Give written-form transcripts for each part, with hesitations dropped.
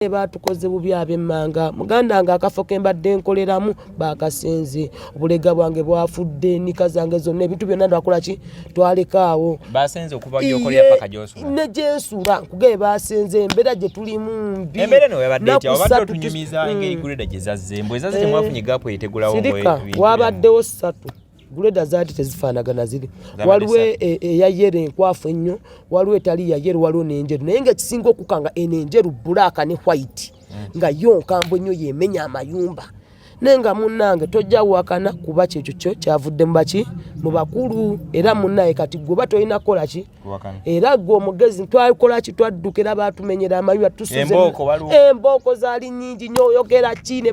Batukoze bubi ab'emmanga. Muganda nga akafo ke mbadde nkoleramu bakasenze, obulega bwange bwafudde, ennika zange zonna, ebintu byonna twakola ki, twalekaawo. Basenze okuva gyokolera paka gyosula? Ne gyensula nkugaye basenze. Embeera gye tulimu mbi. Embeera eno yabadde etya? Obadde otunyumiza engeri grader gye zazze, mbwe ezazze temwafunye gap etegulawo. Sirika, wabaddewo ssatu. Grader zaati tezifaanagana ziri. Waliwo eya yellow enkwafu ennyo, waliwo etali ya yellow, waliwo n'enjeru. Naye nga ekisinga okukanga eno enjeru, black ne white, nga yo nkambwe ennyo, yemenya amayumba. Naye nga munnange tojja wakana kuba kyekyo kyo kyavudde mu baki, mu bakulu. Era munnaye kati gwe oba tolina kukola ki, era gwe omugezi twakola ki, twadduka. Era batumenyera amayumba, tusuze. Embooko zaali nnyingi nnyo. Oyogera ki? Ne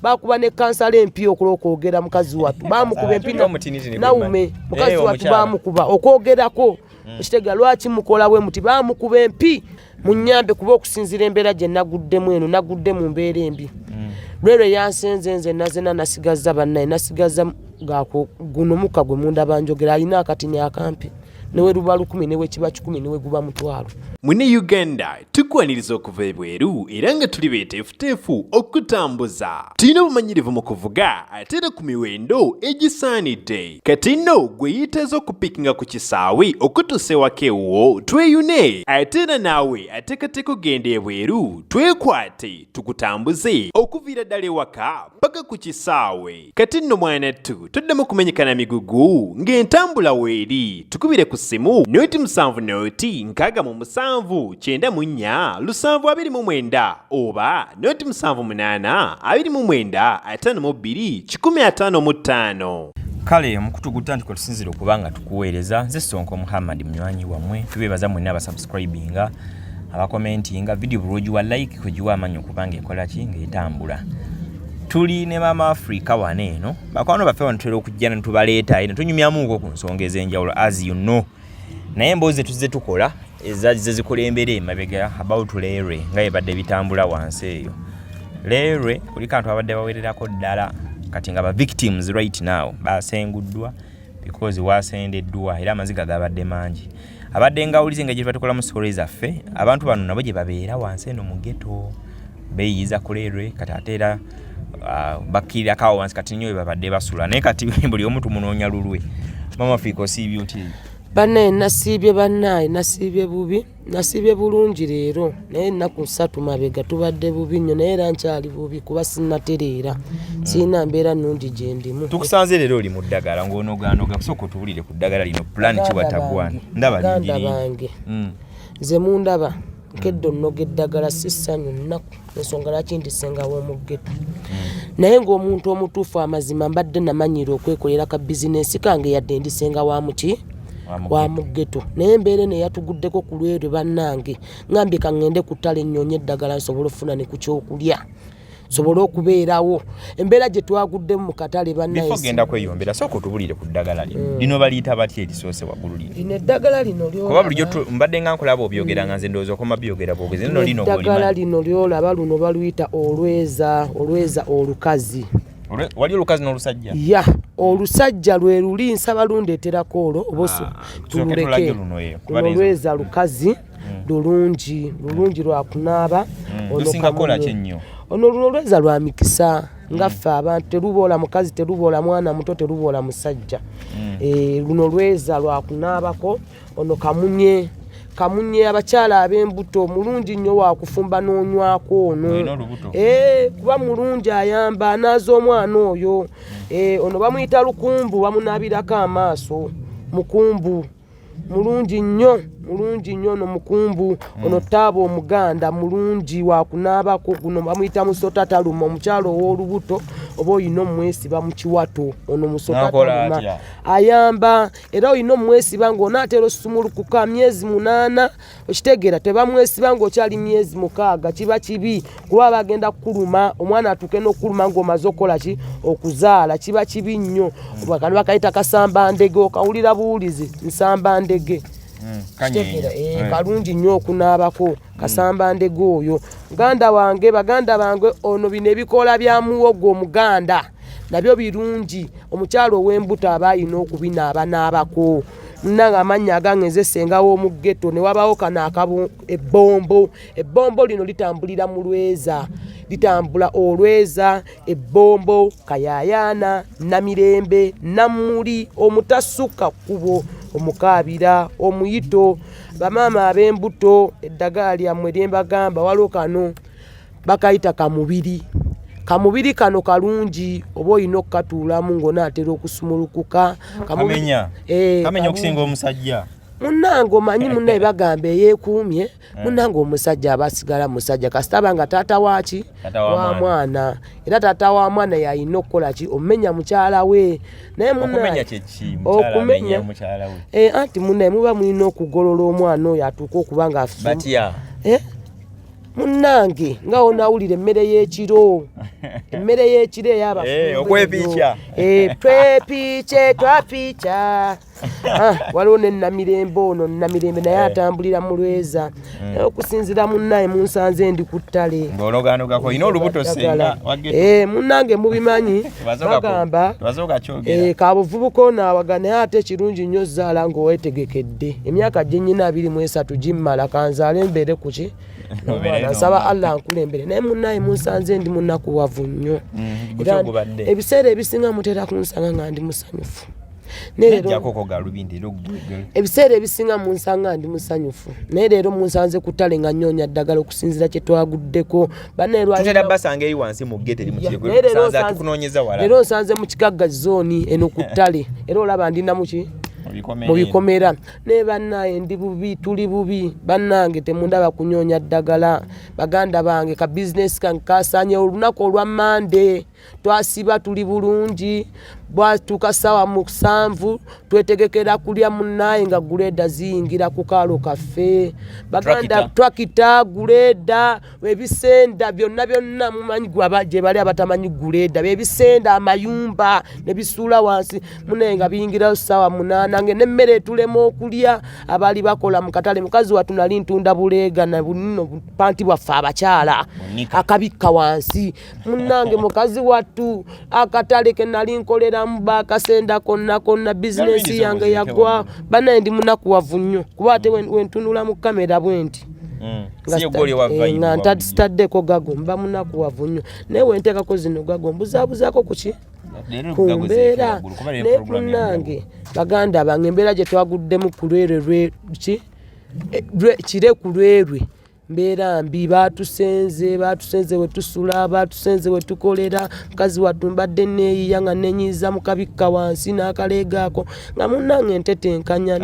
bakuba ne kansala empi okula okwogera. Mukazi wattu bamukuba empi, Nawume mukazi wattu bamukuba okwogerako. Ekitegeera lwaki mukola bwe muti? Bamukuba empi. Munyambe, kuba okusinziira embeera gye naguddemu eno, nagudde mu mbeera embi. Lwero yansenze nze nazena nasigazza bannaye, nasigaza guno mukka gwe mundaba njogera. Alina akatini akampi, newe luba 1000, newe kiba 100, newe guba 50. Mune Uganda, tukwaniriza okuva ebweru era nga tuli beeteefuteefu okutambuza. Tulina obumanyirivu mu kuvuga ate era ku miwendo egisaanidde. Kati nno gwe yeetaaza okupiikinga ku kisaawe okutuusa ewaka ewuwo, tweyune. Ate era naawe ateekateeka okugenda ebweru, twekwate tukutambuze okuviira ddala ewaka paka ku kisaawe. Kati nno mwanattu, toddamu kumenyekana migugu ng'entambula weeri. Tukubire ku ssimu 0 7 0 67 94 729 oba 0 78 29 52 155. Kale omukutu gutandika otusinzira okuba nga tukuweereza. Nze Sonko Muhammad, munywanyi wammwe. Tubeebaza mwenna abasubscribinga, abakomentinga video, buli lwogiwa like kwegiwa amaanyi okuba nga ekola ki, ng'etambula. Tuli ne Maama Africa wano eno, bakwano baffe wano tutera okujja ne tubaleeta ne tunyumyamuuko ku nsonga ez'enjawulo, as you know. Naye emboozi zetuzze tukola ezazze zikulembera emabega about leerwe nga ebadde bitambula wansi eyo leerwe, kuliko abantu abadde bawererako ddala kati nga ba victims right now basenguddwa because wasendeddwa era amaziga gabadde mangi. Abadde nga awulize nga gye tuba tukolamu story zaffe, abantu bano nabo gye babeera wansi eno mu ghetto beeyiiza ku leerwe. Kati ate era bakkirirako awo wansi kati nnyo we babadde basula, naye kati buli omu tumunoonya lulwe. Mama Africa, osiibye otya eyo? Bannaye nasiibye, bannaye nasiibye bubi, nasiibye bulungi leero, naye ennaku 3 mabega tubadde bubi nnyo. Naye era nkyali bubi kuba sinnatereera, sirina mbeera nnungi gye ndimu. Tukusanze leero oli mu ddagala ng'onogaanoga. Kusooka otuwulire ku ddagala lino, pulaani kiwatagwana ndaba Baganda lingi lingi. bange, nze mundaba nkedde onnoga eddagala, si ssanyu, nnaku. Ensonga lwaki ndi ssenga w'omu ghetto, naye ng'omuntu omutuufu amazima mbadde namanyira okwekolera ka bizinensi kange yadde ndi ssenga wa muki, wa mu ghetto. Naye embeera eno eyatuguddeko ku lwerwe, bannange, ngambye kaŋŋende ku ttale nnyonye eddagala nsobole okufuna ne ku kyokulya, nsobole okubeerawo. Embeera gye twaguddemu mu katale, bannaye. Before genda kweyombera, sooka otubulire ku ddagala lino. Lino baliyita batya erisoose waggulu lino? Lino eddagala lino Kuba bulijjo mbadde nga nkulaba obyogera nga nze ndowooza okoma byogera bwogezi nno lino. Eddagala golimanyi. Lino lyolaba luno baluyita olweza, olweza olukazi. Wali olukazi n'olusajja? Ya, olusajja lwe luli. Nsaba lundeeterako olwo oba Ah, tusooke tulage tululeke. luno eyo, kuba Luno lweza lukazi, lulungi, lulungi lwakunaaba. Ono Lusinga kukola kamunye. ki ennyo? Ono luno lweza lwa mikisa nga ffe abantu. Teruboola mukazi, teruboola mwana muto, teruboola musajja. Eh, luno lweza lwakunaabako. Ono kamunye, kamunye abakyala ab'embuto mulungi nnyo, wakufumba n'onywako ono. Olina olubuto? Eh, kuba mulungi, ayamba anaaza omwana oyo. Eh, ono bamuyita lukumbu, bamunaabirako amaaso. Mukumbu mulungi nnyo, mulungi nnyo ono mukumbu. Ono taaba omuganda mulungi wakunaabako. Guno bamuyita musota taluma. Omukyalo ow'olubuto oba oyina omwesiba mu kiwato, ono musota N'akola taluma. atya? Ayamba, era olina omwesiba ng'onaatera osumulukuka myezi 8. Okitegeera? Tebamwesiba ng'okyali myezi 6, kiba kibi kuba bagenda kukuluma omwana atuuke n'okukuluma ng'omaze okukola ki, okuzaala. Kiba kibi nnyo. Kano bakayita kasamba ndege, okawulira buwulizi, nsamba ndege. Kitegeera? Eh, kalungi nnyo okunaabako, kasamba ndege oyo. Muganda wange, baganda bange, ono bino ebikoola bya muwogo omuganda nabyo birungi. Omukyalo ow'embuto aba alina okubinaabanaabako. Munange amannya agange nze ssenga w'omu ghetto. Ne wabawo kano akabu ebbombo. Ebbombo lino litambulira mu Lweza, litambula Olweza, Ebbombo, Kayayaana, Namirembe, Nammuli, omutasukka kkubo, omukaabira, omuyito, bamaama ab'embuto, eddagala lyammwe lye mbagamba waliwo kano bakayita kamubiri. Kamubiri kano kalungi oba olina okukatuulamu ng'onaatera okusumulukuka. Kamenya. Eh, Kamenya okusinga omusajja. Munnange omanyi munnaye bagamba eyeekuumye munnange omusajja aba asigala musajja kasita aba nga taata waaki wa mwana era taata wa mwana yalina okukola ki omenya mukyala we naye okumenya eh, anti munaye muba mulina okugolola omwana oyo atuuke okuba nga eh? Munnange nga onawulira emmere y'ekiro, emmere y'ekiro ey'abafumbo eh, twepiice twapiica. Ah, waliwo ne Namirembe ono Namirembe naye eh. atambulira mu Lweza. Naye okusinzira munnaye munsanze ndi ku ttale ng'onoganogako olina olubuto senga. Eh, munnange mubimanyi bagamba kabuvubuka ono awaga naye ate ekirungi nnyo zaala ng'owetegekedde. Emyaka gye nnyina 23 gimmala kanzaale mbeere kuki nsaba Allah nkulembere naye munnaye munsanze ndi munakuwavu nnyo. Ebiseera ebisinga mutera kunsanga nga ndi musanyufu. Ebiseera ebisinga munsanga ndi musanyufu naye leero munsanze ku ttale nga nnyonya ddagala okusinziira kye twaguddeko. Leero nsanze mu Kigagga zooni eno ku ttale era olaba ndi namuki mu bikomera naye bannaye ndi bubi, tuli bubi bannange, temundaba kunyonya ddagala baganda bange. Ka bizinesi kange kasaanye olunaku olwa Mande twasiba tuli bulungi, bwatuuka ssaawa 7 twetegekera kulya munnaye nga guleeda ziyingira ku kaalo kaffe baganda, twakita guleeda ebisenda byonna byonna mumanyi gye bali abatamanyi guleeda bebisenda amayumba ne bisuula wansi munaye nga biyingirayo ssaawa 8 nge n'emmere etulema okulya. Abaali bakola mu katale mukazi wattu nali ntunda buleega na buno panti bwaffe abakyala akabikka wansi munnange mukazi wattu akatale ke nali nkoleramu bakasenda konna konna bizinensi yange yagwa. Banaye ndi munakuwavu nnyo kuba ate wentunula mu kamera bwe nti nga ntasitaddeko gago mba munakuwavu nnyo naye wenteekako zino gago mbuzaabuzaako kuki ku mbeera naye munnange baganda bange embeera gye twaguddemu ku lwerwe ki kire ku lwerwe mbeera mbi. Baatusenze baatusenze we tusula, baatusenze we tukolera. Mukazi wattu mbadde neeyiya nga nenyiiza mu kabikka wansi n'akaleegaako nga munnange ntetenkanya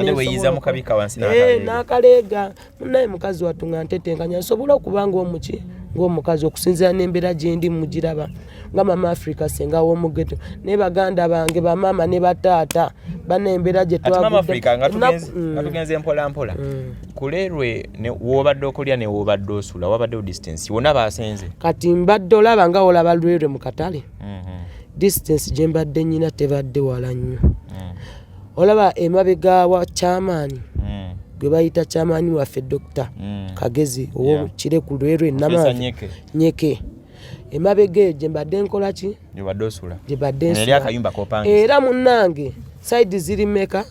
n'akaleega munnaye mukazi wattu nga ntetenkanya nsobole okuba ng'omuki ng'omukazi okusinziira n'embeera gye ndi mugiraba nga Mama Africa senga w'omu ghetto naye baganda bange bamaama ne bataata bana embeera gye twagudde nga tugenze mpola mpola kuleerwe wobadde okulya ne wobadde osula wabaddewo distance wonna basenze. Kati mbadde olaba nga olaba Lwerwe mu katale, distance gye mbadde nyina tebadde wala nnyo. Olaba emabega wa chairman gwe bayita chairman waffe Dr. Kagezi ow'Kire ku Lwerwe Namanve Nyeke emabega eyo gye mbadde nkola ki gye badde nsula era munnange saidi ziri meka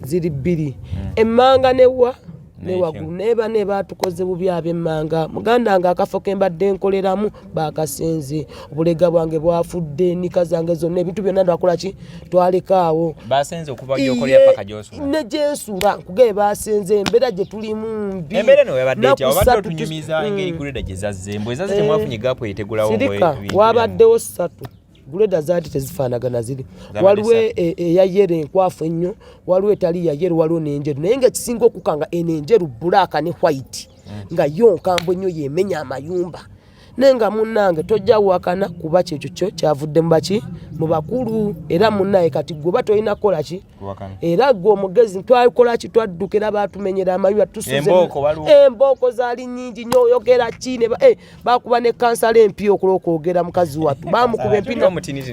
ziri bbiri emmanga newa ne waggulu naye bane baatukoze bubi ab'emmanga muganda nga akafo ke mbadde nkoleramu bakasenze obulega bwange bwafudde ennika zange zonna ebintu byonna twakola ki twalekaawo ne gyensula nkugaye basenze embeera gye tulimu mbi sirika wabaddewo ssatu guleda zaali tezifaanagana ziri waliwo eya yero enkwafu ennyo, waliwo etali ya yero, waliwo n'enjeru naye nga ekisinga okukanga eno enjeru black ne white nga yo nkambwe nnyo yemenya amayumba naye nga munnange tojja wakana kuba kyekyo kyo kyavudde mu baki mu bakulu era munnaye kati gwe oba tolina kukola ki era gwe omugezi twakola ki twadduka era batumenyera amayumba tusuze embooko zaali nnyingi nnyo oyogera ki ne bakuba ne kansala empi okula okwogera mukazi wattu bamukuba empi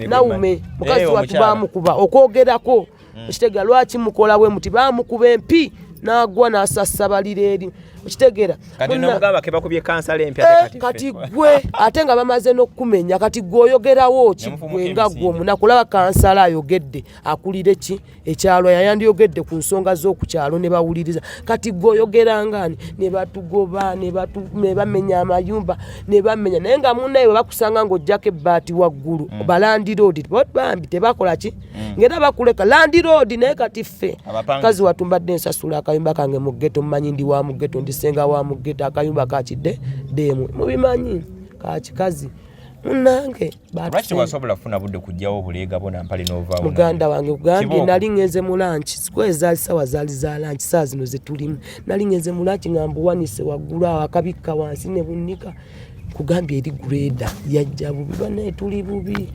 nawume mukazi wattu bamukuba okwogerako ekitegera lwaki mukola bwe muti bamukuba empi n'agwa n'asasabalira eri Okitegeera? Eh, kati gwe ate nga bamaze n'okukumenya, kati gwe oyogerawo ki? Gwe nga gwe omunaku, olaba kansala ayogedde, akulire ki ekyalo, yayandiyogedde ku nsonga z'oku kyalo ne bawuliriza. Kati gwe oyogerangani? Ne batugoba, ne bamenya amayumba, ne bamenya. Naye nga munnaye bwe bakusanga ng'ojjako ebbaati waggulu, balandiroodi bambi tebakola ki, ng'era bakuleka landiroodi. Naye kati ffe kazi watu mbadde nsasula akayumba kange mu ggeto. Mumanyi ndi wa mu ggeto, ndi ssenga wa mu ggeto. Akayumba kakidde ddeemu, mubimanyi, kakikazi munange. Lwaki tewasobola kufuna budde kujjawo obuleega bwo nampale novaawo? Muganda wange, kugambye nali ngenze mu lanki, sikuwa ezaali sawa zaali za lanki, saa zino zetulimu. Nali ngenze mu lanki nga mbuwanise waggulu awo, akabikka wansi ne bunnika. Kugambye eri grader yajja bubi. Banaye tuli bubi,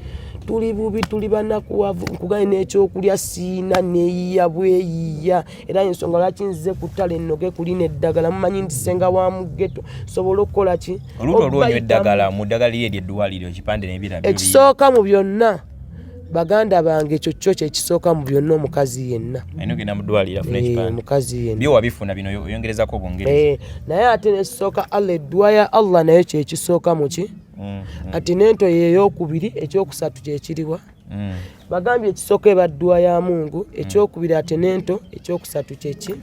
tuli bubi, tuli banakuwavu. Nkugambye n'ekyokulya siina, neeyiya bweyiya. Era ensonga lwaki nzize ku ttale ennoge kulina eddagala, mumanyi nti senga wa mu ghetto, nsobola okukola ki? Oluuto olwonywa eddagala mu ddagala liri ery'eddwaliro, ekipande n'ebirala. Ekisooka mu byonna, baganda bange, ekyo kyo kyekisooka mu byonna, omukazi yenna alina ogenda mu ddwaliro afune Eh, ekipande. Omukazi yenna. Byo wabifuna bino, oyongerezako bwongereza. Eh, naye ate nekisooka Allah, edduwa ya Allah nayo kyekisooka muki. Ati n'ento yeyokubiri, ekyokusatu kyekiriwa? Bagambye ekisooka eba dduwa ya Mungu, ekyokubiri ate n'ento, ekyokusatu kyeki?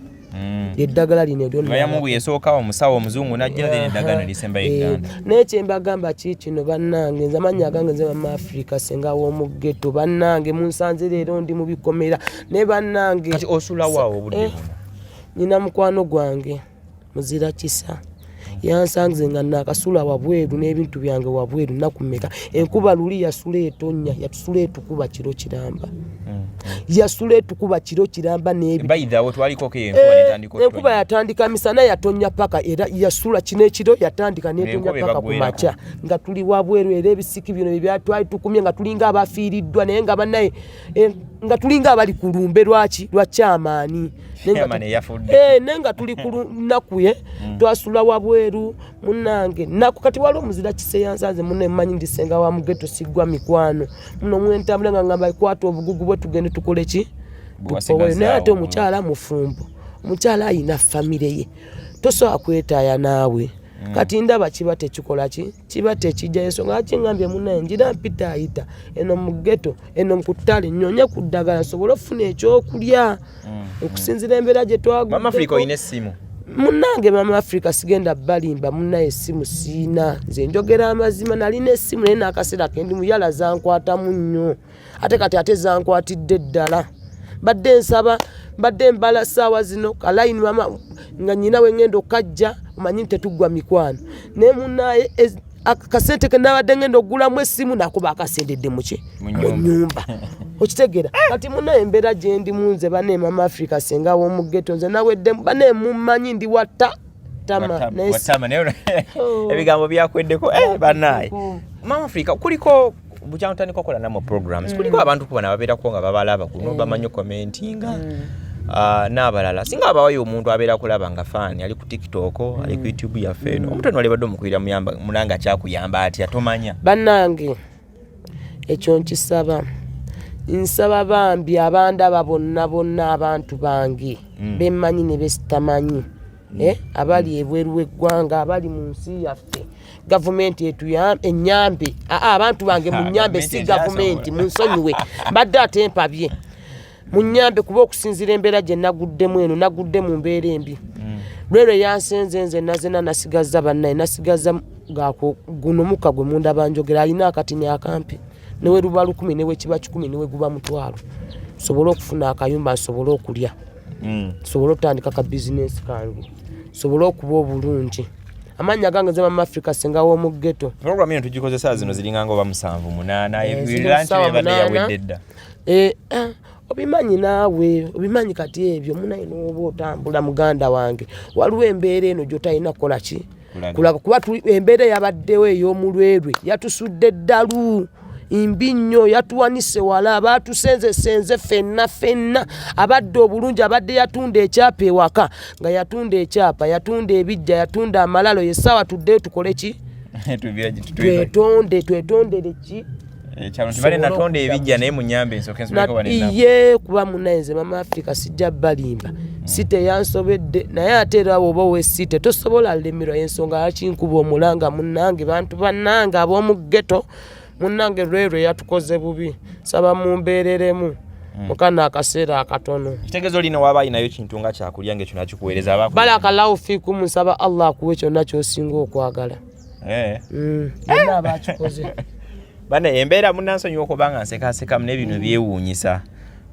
Eddagala lino eryo. Dduwa ya Mungu yesooka, omusawo omuzungu najja, then eddagala ne lisembayo egganda. Eh, naye kyembagamba ki kino, bannange, nze amannya agange nze Mama Africa, senga w'omu ghetto. Bannange, munsanze leero ndi mu bikomera, naye bannange. Kati osula waawo obudde Eh, buno? Nyina mukwano gwange muzira kisa yansanze nga nakasula wabweru n'ebintu byange wabweru. Naku mmeka? Enkuba luli yasula etonnya, yatusula etukuba kiro kiramba, yasula etukuba kiro kiramba n'ebi By the way, twaliko eyo enkuba Eh, netandika enkuba okutonya. Yatandika misana, yatonya paka, era yasula kino ekiro yatandika netonya N'enkuba paka ku ebaggwerako. makya nga tuli wabweru. Era ebisiki bino byatwali tukumye nga tulinga abafiiriddwa, naye nga bannaye, eh, nga tulinga abali ku lumbe lwaki lwa kyamaani. Chairman eyafudde. Eh, naye nga tuli ku lunaku ye twasula wabweru munange naku. Kati waliwo omuzira kiseyansanze munne, mmanyi ndi senga wa mu ghetto, siggwa mikwano muno mwentambula nga ngamba kwata obugugu bwe tugende tukole ki, tupoweyo. Naye ate omukyala mufumbo, omukyala ayina famire ye, tosobola kwetaaya naawe. Kati ndaba kiba tekikola ki, kiba tekijja. Ensonga lwaki ngambye munaye ngira mpita ayita eno mu ghetto, eno ku ttale, nnyonye ku ddagala nsobole okufuna ekyokulya okusinziira embeera gye Mama Africa, twaguddeko. olina essimu? Munnange Mama Africa, sigenda balimba munnaye, essimu siina. Nze njogera amazima, nalina essimu naye n'akaseera kendi muyala zankwatamu nnyo, ate kati ate zankwatidde ddala. Mbadde nsaba, mbadde mbala saawa zino kalayini mama nga nyina we ngenda okukajja. Omanyi nti tetuggwa mikwano, naye munnaye akasente ke nabadde ngenda okugulamu essimu nakuba akasendedde muki? Mu Mu nnyumba. nyumba. Okitegeera? Kati munaye embeera gyendimu nze, bane Mama Africa, senga w'omu ghetto, nze naweddemu. Bane mumanyi ndi wata tama naye Watama naye. Oh. Ebigambo byakweddeko, eh, banaye Mama Africa, kuliko bukyalo tandika okukola namwe programs, kuliko abantu kubana babeerako nga babalaba kuno, bamanyi commentinga. Ah, n'abalala singa abawayo omuntu abeera kulaba nga fan ali ku TikTok, ali ku YouTube yaffe eno, omuntu ono alibadde omukubira muyamba mulanga kyakuyamba atya tomanya. Bannange, ekyo nkisaba, nsaba bambi abandaba bonna bonna, abantu bange bemmanyi ne besitamanyi, eh, abali ebweru w'eggwanga, abali mu nsi yaffe, gavumenti enyambe. Aa, abantu bange munyambe, si Gavumenti gavumenti ekyasobola. Munsonyiwe, mbadde ate mpabye. Munyambe kuba okusinziira embeera gye naguddemu eno, nagudde mu mbeera embi. Lwero yansenze nze nazena nasigazza bannaye, nasigaza gako guno mukka gwe mundaba njogera, alina akatini akampi newe luba 1000, newe kiba 100, newe guba 50, nsobole okufuna akayumba, nsobole okulya, nsobole okutandika ka bizinesi kange, nsobole okuba obulungi. Amannya gange nze Mama Africa, senga w'omu ghetto. Program eno tugikozesa zino ziringa nga oba 7, 8. Eh, ziri Lunch ssaawa ebadde 8. yawedde dda. Eh, ah, obimanyi naawe, obimanyi. Kati ebyo munaye n'oba otambula muganda wange, waliwo embeera eno gy'otalina kukola ki? Kulaga. Kulaga, kuba embeera eyabaddewo ey'omulwerwe yatusudde ddalu mbi nnyo, yatuwanise wala, baatusenzesenze ffenna ffenna. Abadde obulungi, abadde yatunda ekyapa ewaka, nga yatunda ekyapa, yatunda ebijja, yatunda amalalo, yessaawa tuddeyo tukole ki? Twetonde, twetondere ki? Ekyalo nti bale natonda ebijja naye munyambe nsooke nsobeko wano ennaku. Ye kuba munaye nze mama Africa sijja balimba mm. Site yansobedde naye ate era woba owesite tosobola lemerwa ensonga lwaki nkuba omulanga munnange bantu bannange ab'omu ghetto munnange lwerwe yatukoze bubi saba mumbeereremu mm. mukana akaseera akatono kitegeeza olina waba alinayo kintu nga kyakulya ngaekyo nakikuweereza aba barakallahu fikum nsaba Allah akuwe kyonna kyosinga okwagala eh. mm, yonna aba akikoze bana embeera munansonyiwa okuba nga nsekasekamu naye bino byewuunyisa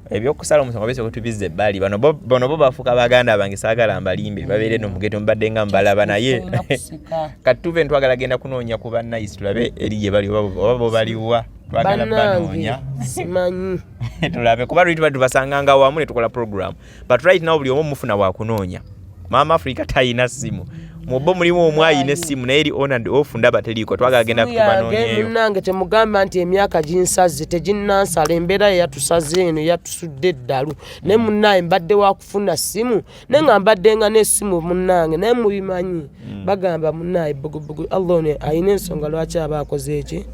ebyokusala omusango bisooka tubizza ebbali bano bo bafuuka baganda bange saagala mbalimbe babeere no mugeto mbadde nga mbalaba naye kati tuve ntwagala genda kunoonya ku bannayisi tulabe eri gye bali oba bo baliwa twagala banoonya simanyi tulabe kuba luli tuba tubasanganga wamu ne tukola program but right now buli omu mufuna wakunoonya maama africa talina simu mubo mulimu omu ayina essimu naye eri on and off ndaba teriiko twagala genda kutubanonyeeyo munange temugamba nti emyaka ginsaze teginnansala embeera yeyatusaze eno yatusudde eddalu naye munnaye mbadde wakufuna simu naye nga mbadde nga n'essimu munnange naye mubimanyi hmm. bagamba munnaye bugubugu allah ono alina ensonga lwaki aba akoze eki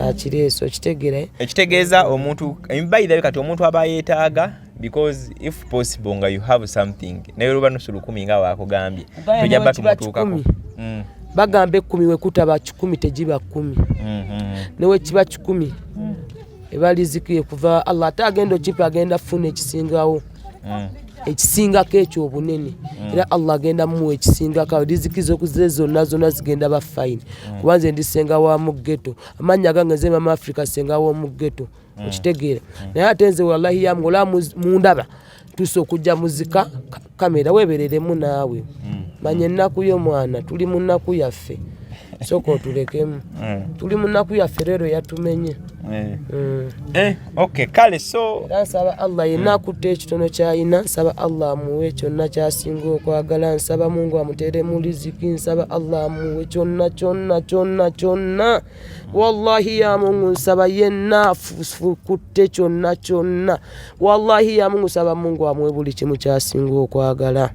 akireese okitegere ekitegeeza omuntu by kati omuntu aba yeetaaga because if possible nga you have something naye luba nusu lukumi nga wakugambye tujja ba tumutuukako mm. bagamba ekkumi wekutaba kikumi tegiba kkumi mm-hmm. newekiba kikumi mm. eba riziki ekuva allah ate agenda okipa agenda funa ekisingawo mm. ekisingako ekyo obunene mm. era allah agenda muwa ekisingako riziki zokuze zonna zonna zigenda ba fine mm. kuba nze ndi senga wa mu ghetto amannya gange nze mama africa senga w'omu ghetto mm. okitegeera mm. naye ate nze wallahi yamu olaba mundaba tusa okujja muzika kamera webereremu naawe mm. manya ennaku yo mwana tuli mu nnaku yaffe soka otulekemu mm. tuli mu nnaku yaffe leero yatumenye eh. Mm. Eh, okay kale so era nsaba allah yenna mm. akutte ekitono kyalina nsaba allah amuwe kyonna kyasinga okwagala nsaba mungu amuteeremu riziki nsaba allah amuwe kyonna kyonna kyonna kyonna wallahi ya mungu nsaba yenna afukutte kyonna kyonna wallahi ya mungu nsaba mungu amuwe buli kimu kyasinga okwagala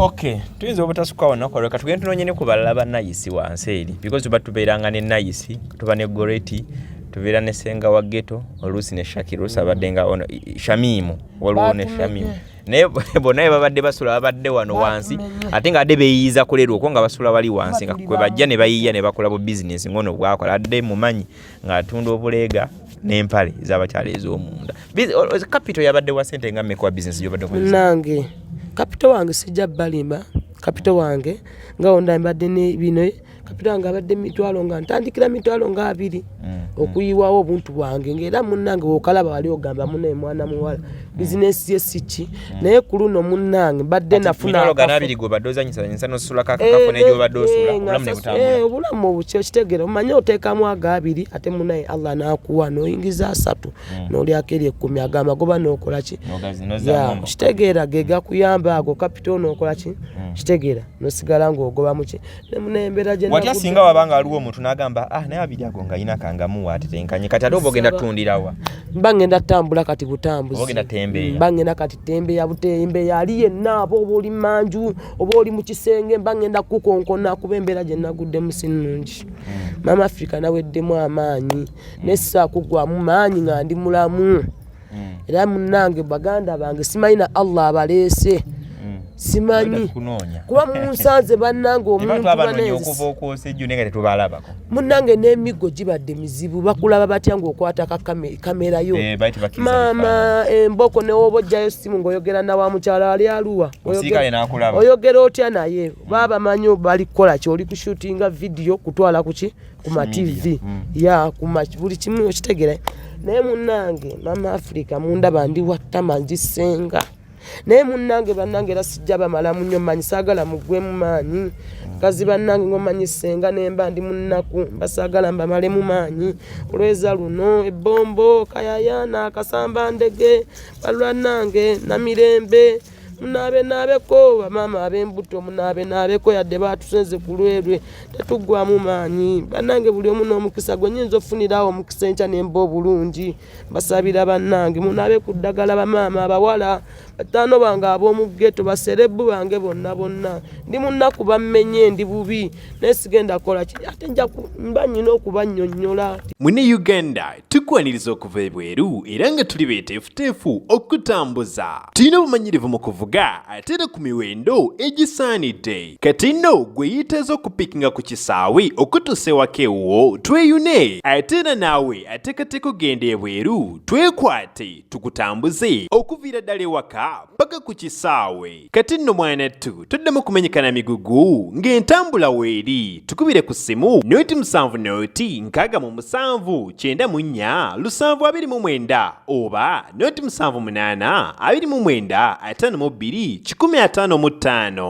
ok tuyinza obutasukka wano koleka tugende tunoonye ne ku balala ba nayisi wansi eri because tuba tubeeranga ne nayisi tuba ne goreti tubeera ne senga wa geto oluusi ne shakira oluusi abadde nga ono shamimu waliwo ne shamimu naye bonna be babadde basula babadde wano wansi ate nga adde beeyiiza kuleerwa okwo nga basula wali wansi nga kwe bajja ne bayiiya ne bakola bu bizinesi ng'ono bwakola adde mumanyi ng'atunda obuleega n'empale ez'abakyala ez'omunda kapito yabadde wa sente nga mmeka wa bizinesi gyobadde nange kapito wange sijja balimba kapito wange nga onda mbadde ne bino kapito wange abadde mitwalo nga ntandikira mitwalo nga abiri mm, mm. okuyiwawo obuntu bwange ngaera munnange wokalaba wali ogamba munaye mwana muwala mm. bizinesi ye siki naye ku luno munnange mbadde nafunaobulamu obukyo okitegera omanye oteekamu ago abiri ate munaye allah nakuwa noyingiza asatu nolyako eri ekkumi ago amagoba nokolaki okitegeera ge gakuyamba ago kapito nokolaki kitegeera nosigala ngaogoba muki watya singa waba nga waliwo omuntu n'agamba ah naye abiri ago nga yina kangamuwa atetenkanye kati ate oba ogenda tutundirawa mba ngenda tutambula kati butambuzi ogenda tembeeya mba ngenda kati tembeeya butembeeya ali yenna aba oba oli manju oba oli mu kisenge mba ngenda kukonkona kuba embeera gye naguddemu si nnungi hmm. maama africa naweddemu amaanyi hmm. naye sisaakugwamu maanyi nga ndi mulamu mm. era munange baganda bange simanyi na allah abaleese mm. simanyi kuba munsanze bannange omuntunange n'emiggo gibadde mizibu bakulaba batya ngaokwata kamera yo eh, maama emboko newoba ojjayo simu ngaoyogera nawa mukyalo ali aluwa oyogera otya naye baba bamanyi bali kukola ki oli kushutinga vidiyo kutwala kuki ku ma tv mm. ya kuma buli kimu okitegera naye munange mama africa mundaba ndi wattama nzisenga naye munange bannange era sijja bamalamu nnyo manyi saagala mugwemu maanyi mm. kazi bannange ngomanyi senga nemba ndi munnaku mba saagala mbamalemu maanyi olweza luno ebbombo kayayana akasamba ndege balwanange namirembe munaabe naabeko bamaama ab'embuto munaabe naabeko yadde baatusenze ku lwerwe tetuggwamu maanyi bannange buli omu n'omukisa gwe nyinza okufunirawo omukisa enkya nemba obulungi mbasabira bannange munaabe ku ddagala bamaama abawala Bataano bange ab'omu ghetto, baserebu bange bonna bonna, ndi munaku, bammenye, ndi bubi, naye sigenda kukola ki, ate nja mba nyina okubannyonnyola. Mune Uganda tukwaniriza okuva ebweru era nga tuli beeteefuteefu okutambuza. Tulina obumanyirivu mu kuvuga ate era ku miwendo egisaanidde. Kati nno gwe yeetaaza okupikinga ku kisaawe okutuusa ewaka ewuwo tweyune, ate era naawe ateekateeka okugenda ebweru twekwate tukutambuze okuviira ddala ewaka paka ku kisaawe. Kati nno mwanattu toddamu kumenyeka na migugu ng'entambula weeri. Tukubire ku ssimu noti 7 noti 67 94 729 oba noti 7 8 29 52 155.